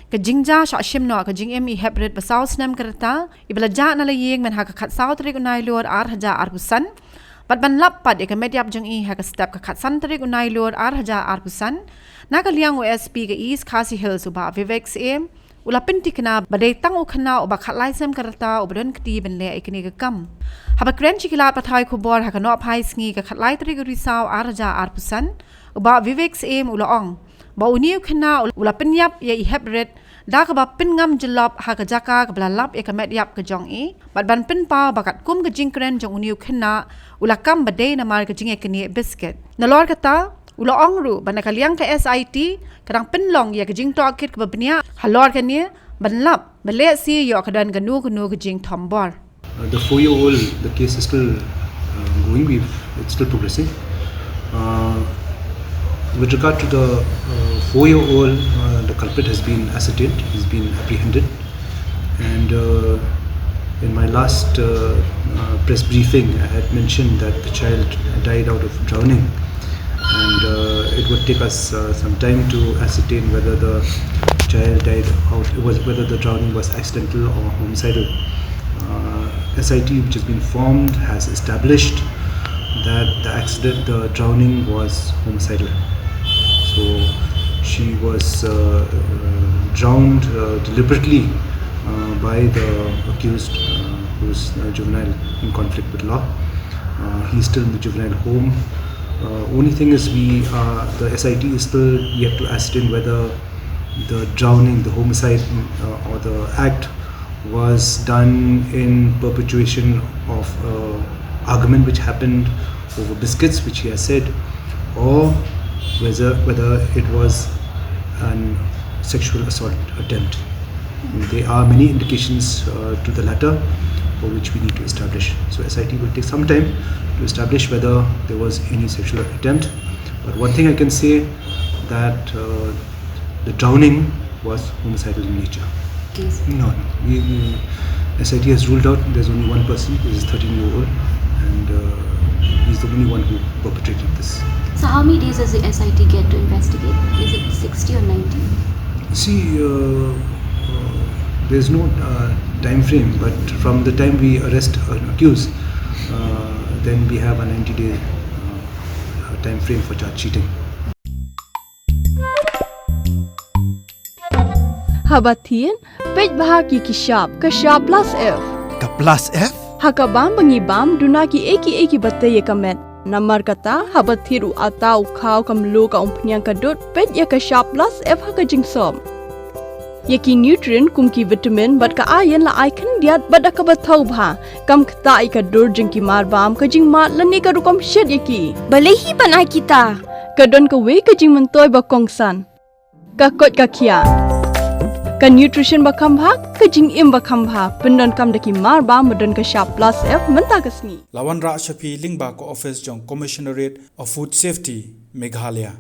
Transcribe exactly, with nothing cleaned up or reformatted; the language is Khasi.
Ka jingjia shah shim noh ka jingim i hep rit ba saw snem ka rta, iba la jah na la ïing myn ha ka khatsaw tarik u Nailur ar hajar arphew san, bad ban lap pat ïa ka met ïap jong i ha ka step ka khatsan tarik u Nailur ar hajar arphew san, na ka liang u S P ka East Khasi Hills u Bah Vivek Syiem, u la pynthikna ba dei tang u khynnah uba khatlai snem ka rta uba don kti ban leh ïa kane ka kam. Haba kren sha ki lad pathai khubor ha ka nohphai sngi ka khatlai tarik u Risaw ar hajar arphew san, u Bah Vivek Syiem u la ong ba une u khynnah u la pynïap ïa i hep rit da kaba pynngam jyllop ha ka jaka kaba la lap ïa ka met ïap ka jong i, bad ban pynpaw ba katkum ka jingkren jong une u khynnah u la kam ba dei namar ka jingïaknieh biscuit. Nalor kata, u la ong ruh ba na ka liang ka S I T ka dang pynlong ïa ka jingtohkit kaba bniah halor kane ban lap ba lehse ïoh ka don kano kano ka jingthombor. Uh, the four-year-old, the case is still uh, going. We've, it's still progressing. Uh, with regard to the uh, four-year-old, uh, the culprit has been ascertained. He's been apprehended. And uh, in my last uh, uh, press briefing, I had mentioned that the child died out of drowning. And uh, it would take us uh, some time to ascertain whether the child died out, was, whether the drowning was accidental or homicidal. Uh, S I T, which has been formed, has established that the accident, the drowning was homicidal. So she was uh, uh, drowned uh, deliberately uh, by the accused, uh, who's a juvenile in conflict with law. Uh, he's still in the juvenile home. Uh, only thing is, we uh, the S I T is still yet to ascertain whether the drowning, the homicide, uh, or the act was done in perpetuation of a argument which happened over biscuits, which he has said, or whether whether it was an sexual assault attempt. There are many indications uh, to the latter, for which we need to establish. So S I T will take some time to establish whether there was any sexual attempt. But one thing I can say, that uh, the drowning was homicidal in nature. Case. No, no. We, we, S I T has ruled out there's only one person, this is thirteen year old, and uh, he's the only one who perpetrated this. So how many days does the S I T get to investigate? Is it sixty or ninety? See, uh, uh, there's no uh, time frame, but from the time we arrest an accused, uh, then we have a ninety day uh, time frame for charge sheeting. Haba thied, peit bha ki ki shap, ka shap plus F. Ka plus F? Ha ka bam ba ngi bam, duna ki ei ki ei ki ba tei ïa ka met. Namar kata, haba thied u ata u khaw ka mluh ka umphniang ka dud, peit ïa ka shap plus F ha ka jingsop. Ïa ki nutrient kum ki vitamin bad ka iron la ai khyndiat bad da kaba thaw bha. Kam ktah ïa ka dur jong ki mar bam, ka jingmad lane ka rukom shet ïa ki. Balei hi ban ai kita? Ka don kawei ka jingmyntoi ba kongsan. Ka koit ka khiah. Ka nutrition ba kham bha, ka jingim ba kham bha, pyndonkam da ki mar bam ba don ka shap plus F mynta ka sngi. La wanrah sha phi lyngba ka office jong Commissionerate of Food Safety, Meghalaya.